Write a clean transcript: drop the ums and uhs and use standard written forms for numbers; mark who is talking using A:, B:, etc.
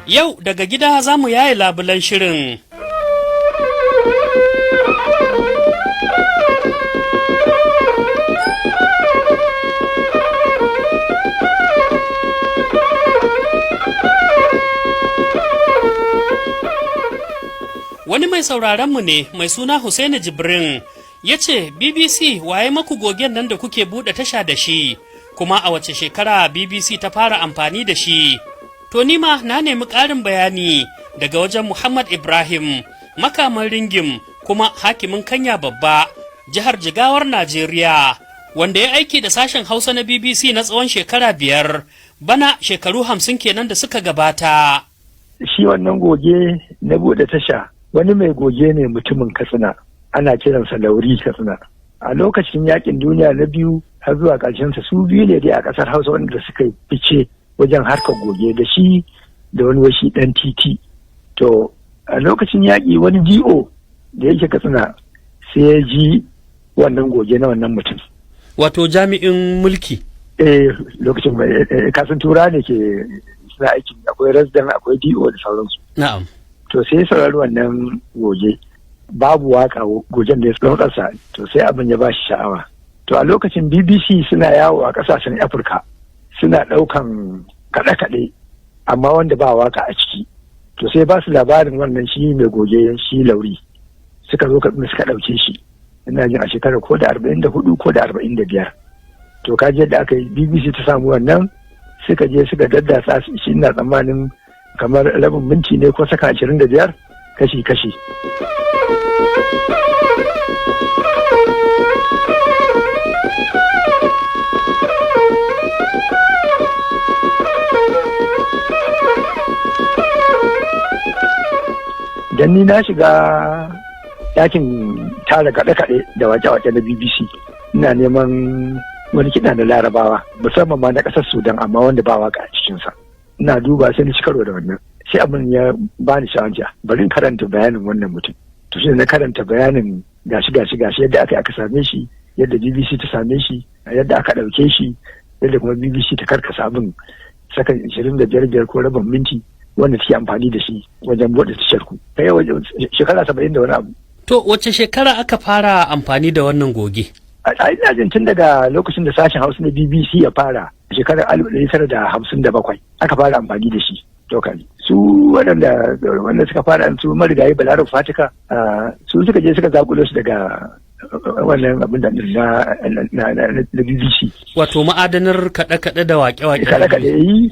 A: Yau daga gida za mu yaye labulan shirin. Wani mai sauraronmu ne mai suna Hussaini Jibrin ya ce, "BBC, waye maku gogen nan da kuke buɗe tasha da shi, kuma a wace shekara BBC ta fara amfani da shi?" To nima na nemi ƙarin bayani daga wajen Muhammad Ibrahim, makaman Ringim kuma hakimin Kanya Babba, jihar Jigawar Najeriya, wanda ya aiki da sashen Hausa na BBC na tsawon shekara 5, bana shekaru 50 kenan da suka gabata.
B: Shi wannan goge na buɗe tasha, wani mai goge ne mutumin Katsina, ana kiransa Lauri Katsina. A lokacin yakin duniya na biyu har zuwa sa, su biyu ne dai a ƙasar Hausa wanda suka fice wajen harkar goge, da shi da wani washi ɗan titi. To a lokacin yaƙi, wani D.O da yake Katsina sai ya ji wannan goge na wannan mutum.
A: Wato jami'in mulki.
B: Eh, lokacin kasan tura ne ke suna aiki, akwai resident, akwai D.O da sauransu. To sai ya saurari wannan goge, babu waka, gogen da ya tsarsa, to sai abin ya ba shi sha'awa. To a lokacin BBC suna yawo a kasashen Afirka suna ɗaukan kaɗe-kaɗe, amma wanda ba waka a ciki. To sai ba su labarin wannan shi mai goge, shi Lauri, suka zo Katsina suka ɗauke shi, ina jin a shekarar ko da 44 ko da 45. To ka yadda aka yi BBC ta samu wannan, suka je suka daddatsa shi, ina tsammanin kamar rabin minti ne ko saka 25, kashi-kashi. Dan ni na shiga ɗakin tara kaɗe-kaɗe da wake-wake na BBC, ina neman wani kiɗa na Larabawa, musamman ma na ƙasar Sudan, amma wanda ba waka a cikinsa. Ina duba sai na ci karo da wannan, sai abin ya bani sha'awa, bari in karanta bayanin wannan mutum. To shi na karanta bayanin, gashi gashi gashi yadda aka same shi, yadda BBC ta same shi, yadda aka ɗauke shi, yadda kuma BBC ta karkasa abin sakan 25 biyar ko rabin minti wanda take amfani da shi wajen buɗe tashar ku kai shekara 70 da wani abu.
A: To wace shekara aka fara amfani da wannan goge?
B: A ina jin tun daga lokacin da sashen Hausa na BBC ya fara, shekarar 1957 aka fara amfani da shi. To su waɗanda wanda suka fara, su marigayi Balarabe Fatika, su suka je suka zakulo su daga wannan abin da na BBC.
A: Wato ma'adanar kaɗe-kaɗe da waƙe-waƙe.
B: Kaɗe-kaɗe yi.